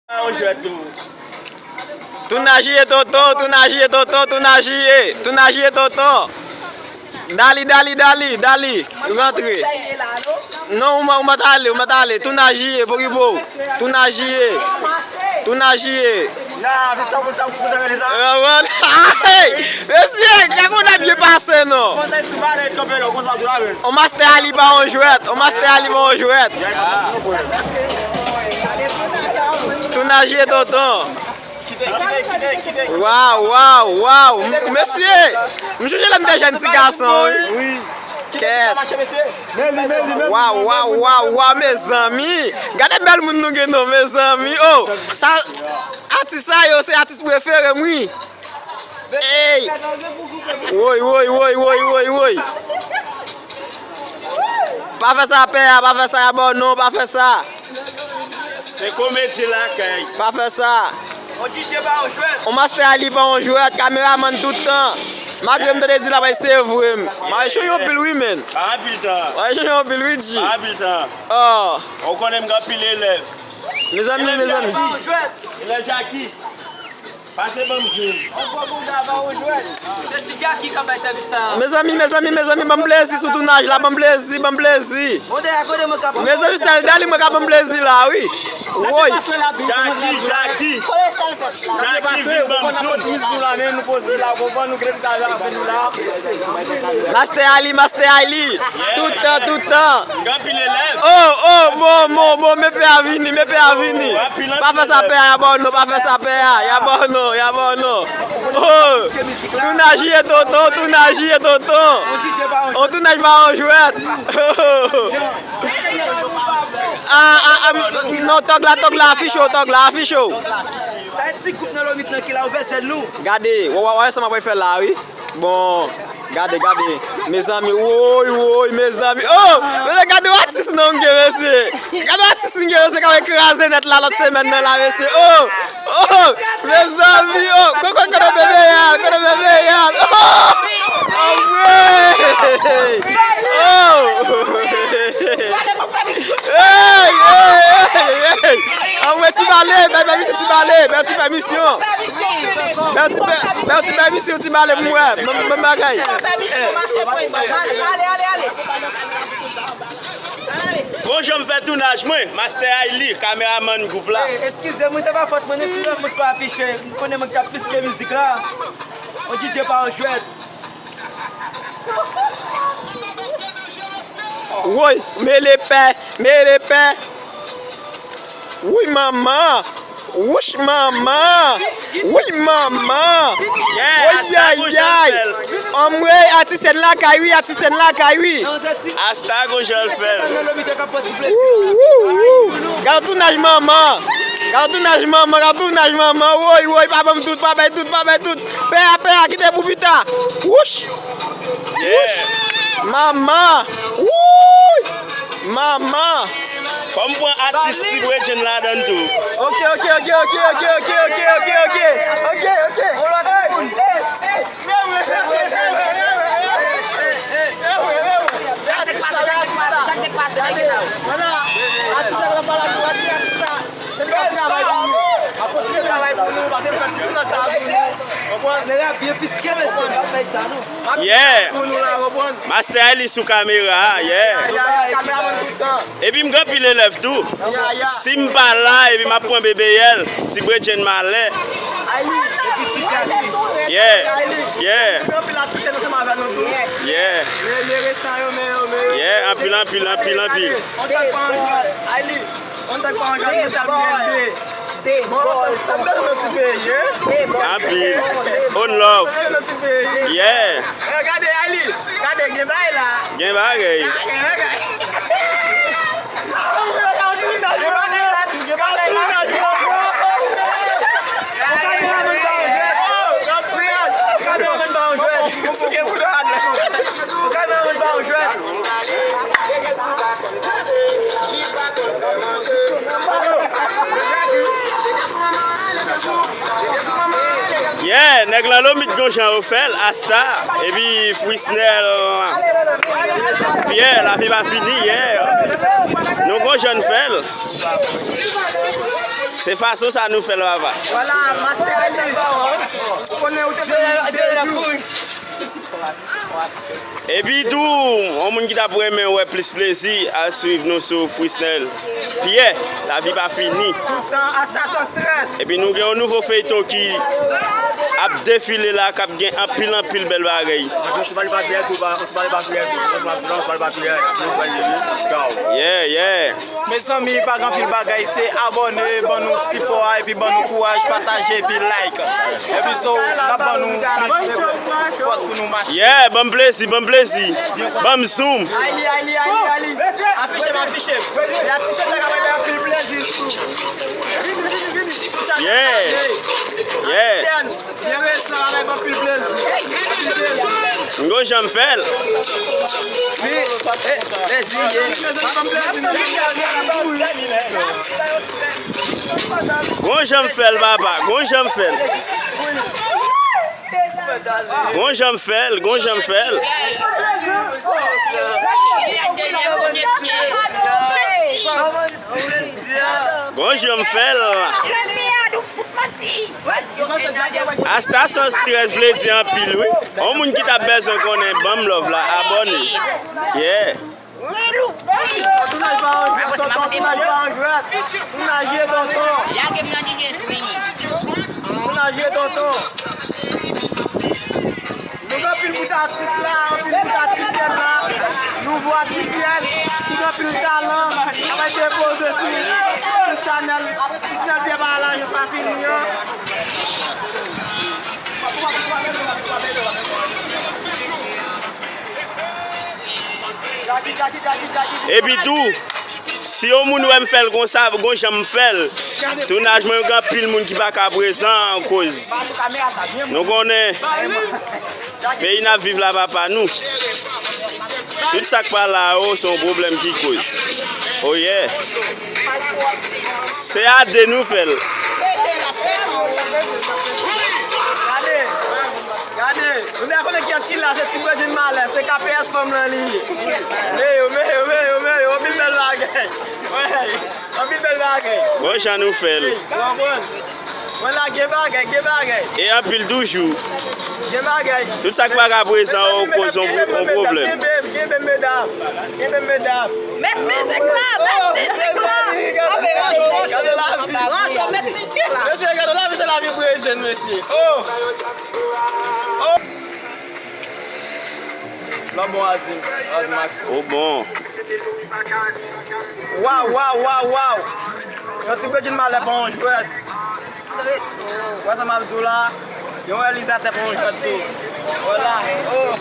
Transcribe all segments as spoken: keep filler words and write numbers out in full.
Tounaj ye tonton, tounaj ye tonton, tounaj ye, tounaj ye tonton. Dali, dali, dali, dali, rantre. Non, ou mèt ale, ou mèt ale. Tounaj ye, Poribo. Tounaj ye. Tounaj ye. Mesye, gade kòman n ap byen pase non. On mastè Ali pa on jwèt, on mastè Ali pa on jwèt. Tounaj ye tonton. Waw, waw, waw. M- Mesye, m sonje lè m te jèn ti gason wi. Kèt. Waw, waw, waw, waw, mezanmi. Gade bèl moun nou gen non, mezanmi. Oh, sa, atis sa yo, se atis prefere m wi. Ey! Woy, woy, woy, woy, woy, woy. Pa fè sa, pè a, pa fè sa, ya ba w non, pa fè sa. Se komedi lakay. Pa fè sa. On D J pa on jwèt. On mastè Ali pa on jwèt, kameramann tout tan. Malgre m tande di l ap bay, se vre. M a chonje anpil wi, menn. Pa anpil tan. M a chonje anpil wi, G. Pa anpil tan. Oh. Ou konnen m gen anpil elèv. Mezanmi, mezanmi. Elèv Jackie. Pase ban m siy. Se ti Jackie k ap bay sèvis la. Mezanmi, mezanmi, mezanmi, ban m plezi sou tounaj la, ban m plezi, ban m plezi. Mezanmi, sèl Dali mwen ka ban m plezi la, wi. Woy. Jackie, Jackie. Jackie, vin ban m siy. Mastè Ali, Mastè Ali. Tout tan, tout tan. Gen anpil elèv. Oh, oh, bon, bon, bon, men pè a vini, men pè a vini. Pa fè sa pè a, ya ba w non, pa fè sa pè a, ya ba w non, ya ba w non. Oh, tounaj ye tonton, tounaj ye tonton. On tounaj pa on jwèt. Ah, ah, ah, non, tòg la, tòg la, afiche w, tòg la, afiche w. Sa e ti koup nan lomit nan ki la, ou fè sèl nou. Gade, w a wè sa m ap fè la, wi. Bon, gade, gade. Mezanmi, woy, woy, mezanmi. Oh, mesye, gade yon atis non m gen, mesye. Gade yon atis m gen, mesye, k ap kraze nèt la lòt semèn nan la, mesye. Oh, oh, mezanmi, oh. Kote, kote bebe a, kote bebe a. Oh, anmwey. Oh. Hey, hey, hey, hey. Anmwey, ti bale, bay pèmisyon, ti bale, bay ti pèmisyon. Bay ti pè-, bay ti pèmisyon, ti bale pou mwen. Ban m, ban m bagay. Bon jan m fè tounaj mwen, Mastè Ayli, kameramann gwoup la. Eh, eskize m wi, se pa fòt mwen, non, si lòt moun pa afiche, m konnen mwen k ap plis ke mizik la. On D J pa on jwèt. Woy, mele pè, mele pè. Woy, manman. Wouch, manman. Woy, manman. Woy, yay, yay. Anmwey, atis sèn lakay, wi, atis sèn lakay, wi. Asta gon jan l fè l. Wou, wou, wou. Gade tounaj manman. Gade tounaj manman, gade tounaj manman. Woy, woy, pa ban m tout, pa bay tout, pa bay tout. Pè a, pè a, kite pou pita. Wouch! Wouch! Manman! Wouy! Manman! Fò m pran atis Ti Bredjenn ladan l tou. Ok, ok, ok. Yon lòt moun. Sa k te pase, sa k te pase, sa k te pase, nèg sa yo. Vwala, atis la, vwala, atis la. Se li k ap travay pou nou. Ap kontinye travay pou nou, paske nou fè ti tounaj sa pou nou. Konprann? Nèg la byen fiske, mesye, n ap fè sa, non. Yeah. Pou nou la, konprann? Mastè Ayli sou kamera a, yeah. Ya, ya, kameramann tout tan. Epi m gen anpil elèv tou. Ya, ya. Si m pa la, epi m ap pran Bebe Yèl, Ti Bredjenn Malè. Ayli, epi Ti Kali. Yeah. Ayli. Yeah. Nou gen anpil atis ansanm avè nou tou. Yeah. Men, men resan yo, men yo, men yo. Yeah, anpil, anpil, anpil, anpil. Ayli. Ann tank pa angaje sa m gen de. De bòl. Sa m bezwen nan ti peyi, hein? De bòl. Anpil. On love. Sa m bezwen nan ti peyi. Yeah. Eh, gade, Ayli. Gade, gen bagay la. Gen bagay. Gen bagay. Gen bagay la. Gen bagay la. Ou ka jwe. Ou ka jwe. Ou ka jwe. Yeah, nèg Lanlomit gon jan yo fè l, Asta, epi Frisnel, Pierre, lavi pa fini, yeah. Nou gon jan n fè l. Se fason sa nou fè l, papa. Vwala, mastè Eli. Ou konnen ou te fè nou de jou. Epi tou, yon moun ki t ap renmen wè plis plezi, al swiv nou sou Frisnel Pierre, Lavi Pa Fini. Tout tan, Asta San Strès. Epi nou gen yon nouvo feyton ki ap defile la, k ap gen anpil, anpil bèl bagay. Yon ti pale pa fiyè tou, pa, yon ti pale pa fiyè tou, yon ti pale pa fiyè, yon ti pale pa fiyè, yon ti pale pa fiyè. Ciao. Yeah, yeah. Mezanmi, pa gen anpil bagay, se abòne, ban nou sipò a, epi ban nou kouraj, pataje, epi like. Epi so, n ap ban nou plis fòs pou nou mache. Yeah, ban m plezi, ban m plezi. Ban m zoom. Ayli, ayli, ayli, ayli. Afiche m, afiche m. E atis yo te ka bay anpil plezi tou. Vini, vini, vini. Yeah. Yeah. Byen resi, travay ban pil plezi. Pil plezi. M gon jan m fè l. Wi, e, e, di, ye. Gon jan m fè l, papa. Gon jan m fè l. Gon jan m fè l, gon jan m fè l. Gon jan m fè l. Asta San Strès vle di anpil, wi. Yon moun ki ta bezwen konnen, ban m love la, abòne. Yeah. Tounaj pa an jwèt, tonton, tounaj pa an jwèt. Tounaj ye, tonton. Tounaj ye, tonton. Nou gen anpil bout atis la, anpil bout atisyèn la. Nouvo atisyèn ki gen anpil talan. Ap al depoze sou, sou chanèl, sou chanèl Pyè Pale Lajan Pa Fini an. Epi tou, si yon moun wè m fè l konsa, gon jan m fè l. Tounaj mwen yo gen anpil moun ki pa ka prezan akoz nou konnen peyi n ap viv la pa pa nou. Tout sa k pa la yo, se yon pwoblèm ki koz. Oh yeah. Se a de nou fè l. Gade, gade, nou pa konnen kiyès ki la, se Ti Bredjin Malè, se K P S fanm lan li ye. Men yo, men yo, men yo, men yo, anpil bèl bagay. Anpil bèl bagay. Bon jan nou fè l. Wi, w konprann? Mwen la, gen bagay, gen bagay. E anpil toujou. Gen bagay. Tout sa k pa ka prezan yo koz yon pwoblèm. Kenbe m, kenbe m, medam. Kenbe m, medam. Met mizik la, met mizik la. Gade lavi. Gade lavi. Rancho, met mizik la. Mesye, gade lavi, se lavi pou jèn, mesye. Oh. Oh. Lò bon, Adi, Adi Max. Ou bon. Waw, waw, waw, waw. Yon Ti Bredjin Malè pa yon jwèt. Wè sa m ap di w la? Yon reyalizatè pa yon jwèt tou. Wala. Oh.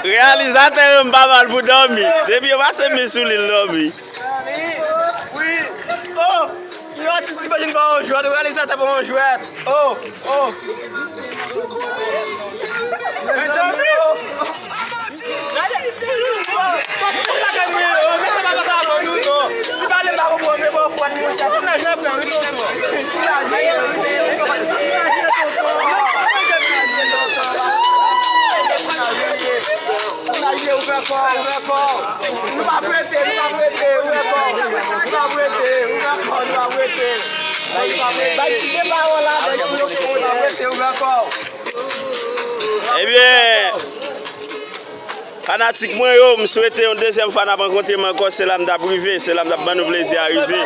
Reyalizatè yo m pa mal pou dòmi. Depi yo pase men sou li, l dòmi. Wi. Oh. Yon ti Ti Bredjin pa yon jwèt, reyalizatè pa yon jwèt. Oh, oh. Mezanmi, oh. Gade. Fòk pou sa ke mwen yo, men se pa pase avè nou, non. Si pale m pa konprann, men bon, fòk nou chèche. Tounaj la fè, wi, tonton. Tounaj la fè, wi, tonton. Tounaj la fè, ouvè kò, ouvè kò. Nou p ap rete, nou p ap rete, ouvè kò. Nou p ap rete, ouvè kò, nou p ap rete. Nou p ap rete. Bay ti de pawòl la, bay ti de pawòl la. Nou p ap rete, ouvè kò. Ebyen, fanatik mwen yo, m swete yon dezyèm fwa n ap rankontre m ankò, se la m t ap rive, se la m t ap ban nou plezi a rive.